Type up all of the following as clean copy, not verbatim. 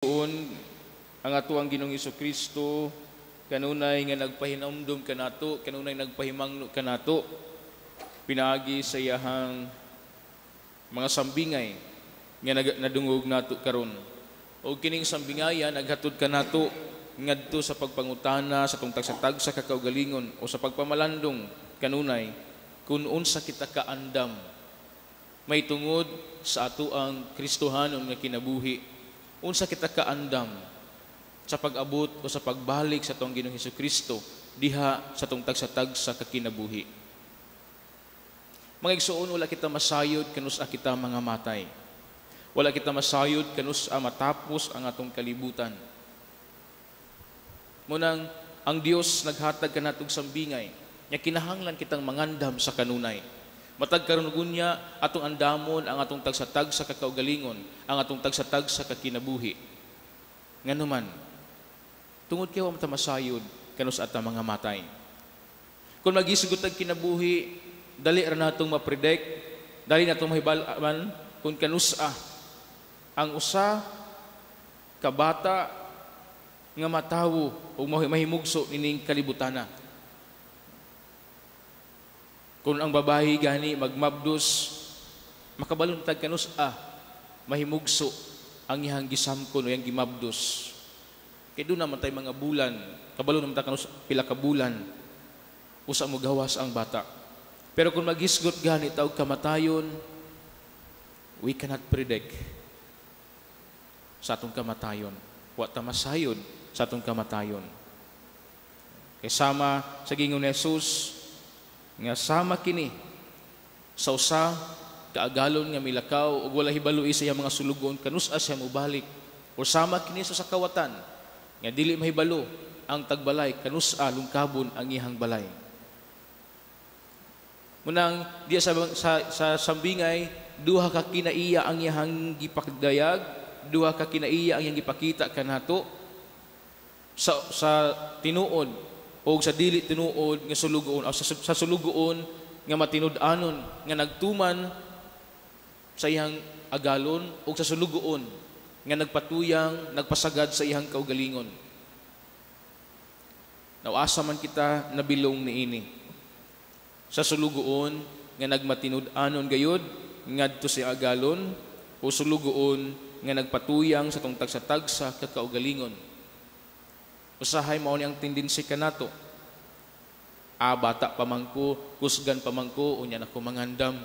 Ang atuang Ginoong Kristo kanunay nga nagpahinumdum kanato, kanunay nagpahimangno kanato pinaagi sa iyahang mga sambingay nga nadungog nato karon. Og kining sambingaya naghatod kanato ngadto sa pagpangutana sa atong tagsa-tagsa ka kaugalingon o sa pagpamalandong kanunay kung unsa kita kaandam may tungod sa atoang Kristohanon nga kinabuhi, unsa kita kaandam sa pag-abot o sa pagbalik sa atong Ginoong Kristo diha sa atong tagsa-tagsa ka kinabuhi. Mga igsoon, wala kita masayod kanus-a kita mga matay. Wala kita masayod kanus-a matapos ang atong kalibutan. Munang ang Dios naghatag kanatong sambingay nga kinahanglan kitang mangandam sa kanunay. Matag karon unya, atong andamon ang atong tagsa-tagsa ka kaugalingon, ang atong tagsa-tagsa ka kinabuhi. Nganuman, tungod kay wa ta masayod kanus-a ta mga matay. Kung magisgot ang kinabuhi, dali ra natong ma-predict, dali natong mahibal-an kung kanus-a ang usa ka bata nga matawo o mahimugso nining kalibutana. Kung ang babae gani magmabdos, makabalon tag kanus-a mahimugso ang iyang gisamkon o iyang gimabdos. Kay doon naman tay mga bulan, kabalo naman ta kanus pila ka bulan usa mo gawas ang bata. Pero kung maghisgot gani ta og kamatayon, we cannot predict sa atong kamatayon. Wa ta masayod sa atong kamatayon. Kay sama sa gingon ni Jesus nga sama kini sa usa kaagalon nga milakaw ug wala hibaloy sa iyang mga sulugoon kanus-a siya mobalik, o sama kini sa kawatan nga dili mahibalo ang tagbalay kanus-a lungkabon ang iyang balay. Munang diya sa sambingay, duha ka kinaiya ang iyang gipakdayag, duha ka kinaiya ang iyang gipakita kanato sa tinuod o sa dili tinuod nga sulugoon o sa sulugoon nga matinud-anon nga nagtuman sa iyang agalon o sa sulugoon nga nagpatuyang nagpasagad sa iyang kaugalingon. Nawasa man kita nabilong niini sa sulugoon nga nagmatinud-anon gayud ngadto sa agalon o sulugoon nga nagpatuyang sa tong tagsa-tagsa ka kaugalingon. Usahay mao ni ang tendency kanato. Ah, bata pa man ko, kusgan pa man ko, unya na ko mangandam.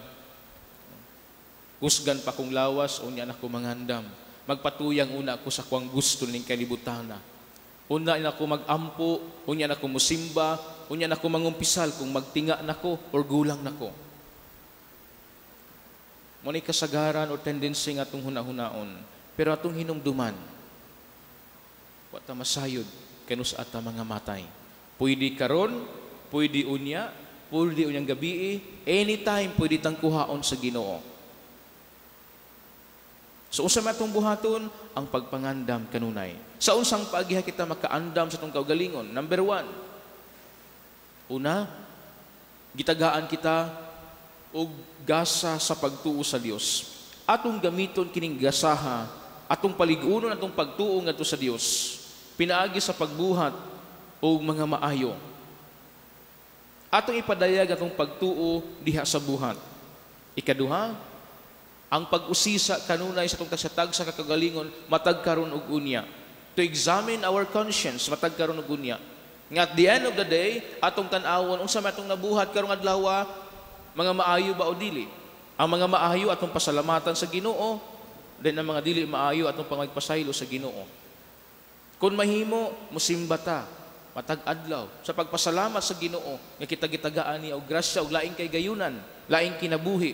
Kusgan pa kong lawas, unya na ko mangandam. Magpatuyang una ako sa kuang gusto ning kalibutana. Una na ko magampo, unya na ko musimba, unya na ko mangumpisal kung magtinga nako or gulang nako. Mo ni kasagaran o tendency nga atong hunahunaon, pero atong hinumduman, wa ta masayod kanus-a ta mga matay. Pwede karon, pwede unya, pwede unyang gabi, anytime pwede tang kuhaon sa Ginoo. So unsa man atong buhaton? Ang pagpangandam kanunay. Sa unsang pagiha kita makaandam sa atong kaugalingon? Number 1, una, gitagaan kita og gasa sa pagtuo sa Dios. Atong gamiton kining gasaha, atong palig-unon atong pagtuo ngadto sa Dios, pinaagi sa pagbuhat og mga maayo. Atong ipadayag atong pagtuo diha sa buhat. Ikaduha, ang pag-usisa kanunay sa atong tagsa-tagsa ka kagalingon matag karon og unya. To examine our conscience matag karon og unya. Nga at the end of the day, atong tan-awon unsa man atong nabuhat karong adlaw, mga maayo ba o dili. Ang mga maayo atong pasalamatan sa Ginoo, then ang mga dili maayo atong pangagpasaylo sa Ginoo. Kung mahimo, musimba ta matag adlaw sa pagpasalamat sa Ginoo nga kita gitagaan niya og grasya og laing kaygayunan, laing kinabuhi.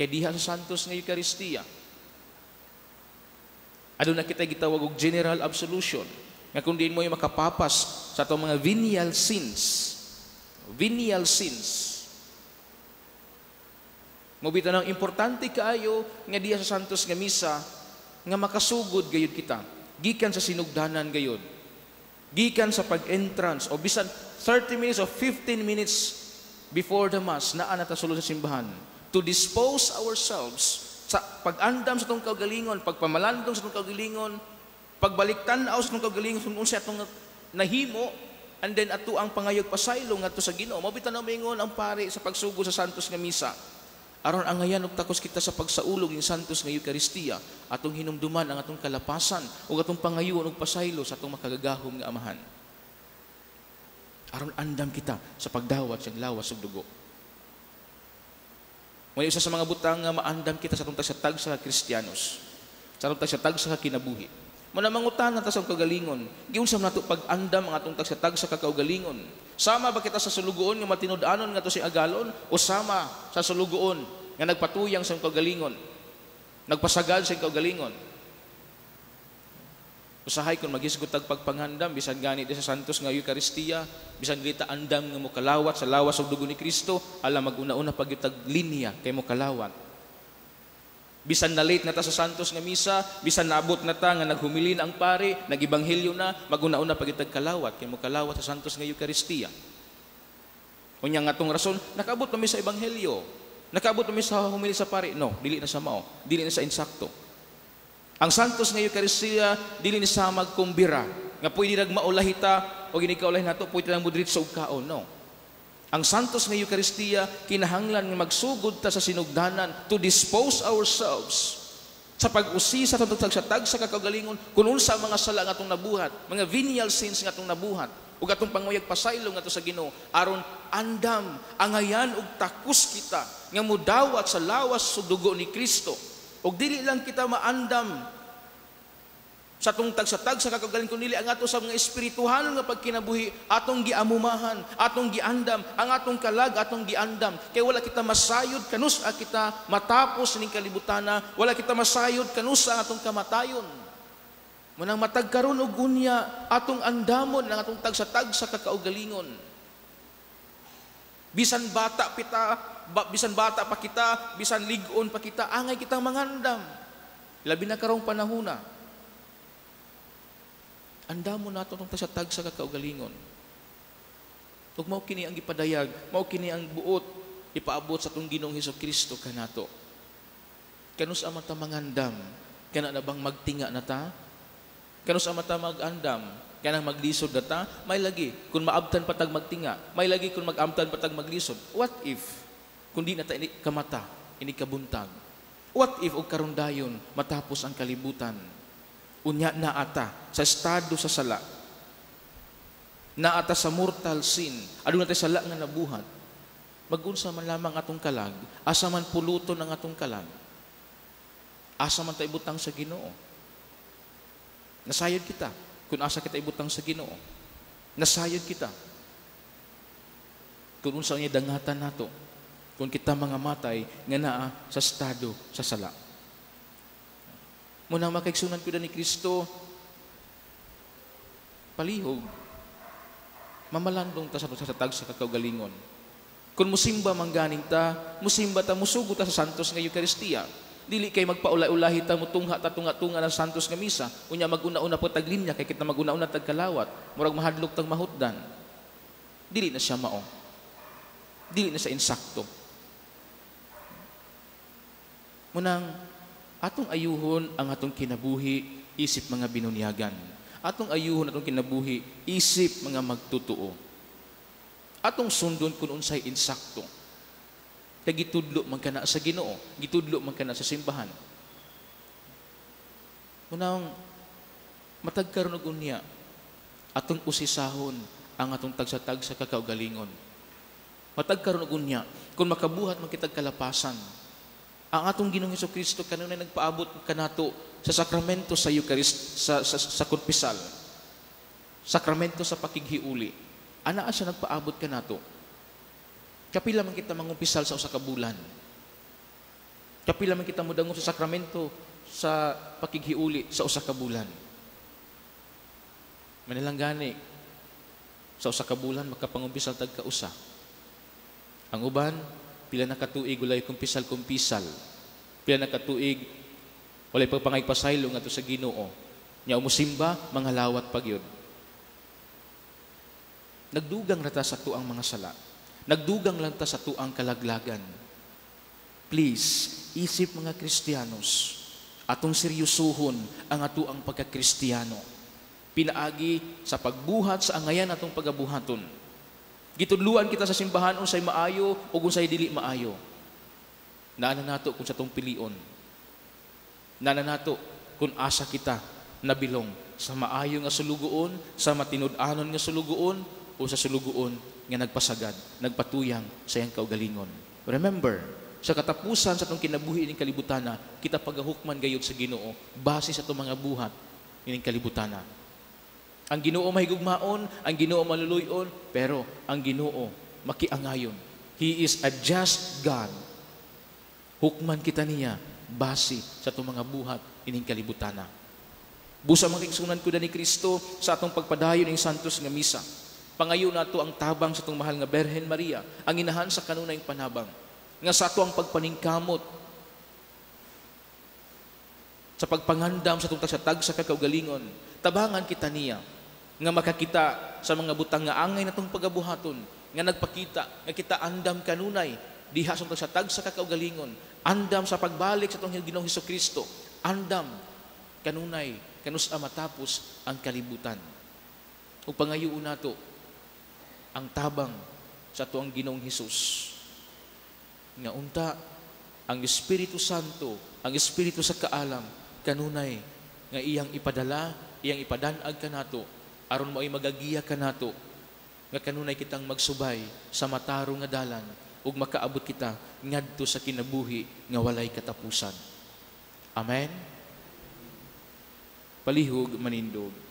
Kay diha sa Santos nga Eukaristiya, aduna kita gitawag og general absolution nga kung diin mo makapapas sa atong mga venial sins. Venial sins. Mobita nang importante kaayo nga diha sa Santos nga misa nga makasugod gayud kita gikan sa sinugdanan gayud, gikan sa pag-entrance o bisan 30 minutes o 15 minutes before the Mass, naa na ta sulod sa simbahan to dispose ourselves sa Sa pag-andam sa atong kaugalingon, pagpamalandong sa atong kaugalingon, pagbalik tan-aw sa atong kaugalingon kung unsa atong nahimo, and then ato ang pangayog pasaylo ngadto sa Ginoo. Mao bitaw moingon ang pari sa pagsugod sa Santos nga Misa. Aron angayan og takos kita sa pagsaulog ning Santos nga Eukaristiya, atong hinumduman ang atong kalapasan ug atong pangayoon og pasaylo sa atong makagagahom nga Amahan. Aron andam kita sa pagdawat sa lawas ug dugo. Mao isa sa mga butang nga maandam kita sa atong tagsa-tagsa Kristiyanos, sa atong tagsa-tagsa kinabuhi. Mao na mangutana ta sa kaugalingon, giunsa man nato pag-andam ang atong tagsa-tagsa kaugalingon? Sama ba kita sa sulugoon nga matinud-anon ngadto sa agalon o sama sa sulugoon nga nagpatuyang sa kaugalingon, nagpasagad sa kaugalingon? Usahay kung maghisgot tag pagpangandam, bisan gani di sa Santos nga Eukaristiya, bisan dili ta andam nga mokalawat sa lawas ug dugo ni Kristo, ala maguna-una pagyud tag linya kay mokalawat. Bisan na late na ta sa Santos nga misa, bisan naabot na ta nga naghumili na ang pari, nag-ebanghelyo na, maguna-una pagyud tag kalawat kay mokalawat sa Santos nga Eukaristiya. Unya nga atong rason, nakaabot na mi sa ebanghelyo, nakaabot na mi sa humili sa pari. No, dili na sa mao, dili na sa insakto. Ang Santos nga Eukaristiya dili ni sa magkumbira nga pwede rag maulahita o gini kaulahin nato pwede lang mudritso og kaon, no. Ang Santos nga Eukaristiya kinahanglan nga magsugod ta sa sinugdanan to dispose ourselves sa pag-usi sa atong tagsa-tagsa kakaugalingon kung unsa ang mga sala nga atong nabuhat, mga venial sins nga atong nabuhat, ug atong panguyag pasaylo ngadto sa Ginoo aron andam angayan og takos kita nga mudawat sa lawas ug dugo ni Kristo. Og dili lang kita maandam sa atong tagsa-tagsa kakaugalingon kundi ang ato sa mga espirituhanon nga pagkinabuhi atong giamumahan, atong giandam, ang atong kalag atong giandam. Kay wala kita masayod kanus-a kita matapos ning kalibutana, wala kita masayod kanus-a ang atong kamatayon. Munang matag karon og unya atong andamon ang atong tagsa-tagsa kakaugalingon. Bisan bata pita, bisan bata pa kita, bisan lig-on pa kita, angay kitang mangandam. Labi na karong panahuna. Andamon nato atong tagsa-tagsa kakaugalingon. Ug mao kini ang gipadayag, mao kini ang buot ipaabot sa atong Ginoong Hesukristo kanato. Kanus-a man ta mangandam, kana na bang magtinga na ta? Kanus-a man ta magandam, kanang maglisod na ta? May lagi kung maabtan pa tag magtinga, may lagi kung mag-amtan pa tag maglisod. What if kung di na ta ini kamata, ini kabuntag? What if og karon dayon matapos ang kalibutan? Unya na ata sa estado sa sala, naata sa mortal sin, aduna tay sala nga nabuhat. Magunsa man lamang atong kalag, asa man puluton ang atong kalag, asa man ta ibutang sa Ginoo. Nasayod kita kung asa kita ibutang sa Ginoo. Nasayod kita kung unsa niya dangatan nato kung kita mga matay nga naa sa estado sa sala. Munang makaigsunan ko ni Kristo, palihog, mamalandong ta sa tagsa kakaugalingon. Kung musimba man ganing ta, musimba ta, musugo ta sa Santos nga Eukaristiya. Dili kay magpaulay-ulahi ta, mutungha ta tunga-tunga ng Santos nga Misa, unya maguna-una po taglinya, kay kita maguna-una tagkalawat, murag mahadlok tag mahutdan. Dili na siya mao. Dili na siya insakto. Munang atong ayuhon ang atong kinabuhi isip mga binunyagan. Atong ayuhon atong kinabuhi isip mga magtutuo. Atong sundon kung unsay insakto. Kay gitudlo man kana sa Ginoo, gitudlo man kana sa simbahan. Unang matag karon og unya atong usisahon ang atong tagsa-tagsa kakaugalingon. Matag karon og unya kung makabuhat man kitag kalapasan. Ang atong Ginoong Hesukristo kanunay nagpaabot kanato sa sakramento sa Eucharist, sa kumpisal. Sakramento sa pakighiuli. Anaa siya nagpaabot kanato. Kapila man kita mangumpisal sa usa ka bulan. Kapila man kita modangop sa sakramento sa pakighiuli sa usa ka bulan. Manilang gani sa usa ka bulan makapangumpisal tag kausa. Ang uban pila na katuig walay kumpisal-kumpisal. Pila na katuig walay pagpangaypasaylo ngadto sa Ginoo. Nya umusimba mga lawat pagyud. Nagdugang ra ta sa tuang mga sala. Nagdugang lang ta sa tuang kalaglagan. Please, Isip mga Kristiyanos, atong seryosohon ang atoang pagkakristiyano. Pinaagi sa pagbuhat sa angayan atong pagabuhaton. Gitudluan kita sa simbahan unsay maayo ug unsay dili maayo. Naa na nato kung sa atong pilion. Naa na nato kung asa kita nabilong, sa maayo nga sulugoon, sa matinud-anon nga sulugoon, o sa sulugoon nga nagpasagad, nagpatuyang sa iyang kaugalingon. Remember, sa katapusan sa atong kinabuhi ining kalibutana, kita pagahukman gayud sa Ginoo base sa atong mga buhat ining kalibutana. Ang Ginoo mahigugmaon, ang Ginoo maluluyon, pero ang Ginoo makiangayon. He is a just God. Hukman kita niya base sa atong mga buhat ining kalibutana. Busa, mga kaigsuonan ko ni Kristo, sa atong pagpadayon ning Santos nga Misa, pangayo nato ang tabang sa atong mahal nga Berhen Maria, ang inahan sa kanunayng panabang, nga sa ato ang pagpaningkamot sa pagpangandam sa atong tagsa-tagsa ka kaugalingon, tabangan kita niya nga makakita sa mga butang nga angay natong pagabuhaton, nga nagpakita nga kita andam kanunay diha sa tagsa-tagsa ka kaugalingon, andam sa pagbalik sa atong Ginoong Kristo, andam kanunay kanus-a matapos ang kalibutan. Ug pangayoon nato ang tabang sa atoang Ginoong Hesus nga unta ang Espiritu Santo, ang Espiritu sa kaalam, kanunay nga iyang ipadala, iyang ipadanag kanato aron mao'y magagiya kanato nga kanunay kitang magsubay sa matarong nga dalan ug makaabot kita ngadto sa kinabuhi nga walay katapusan. Amen. Palihog manindog.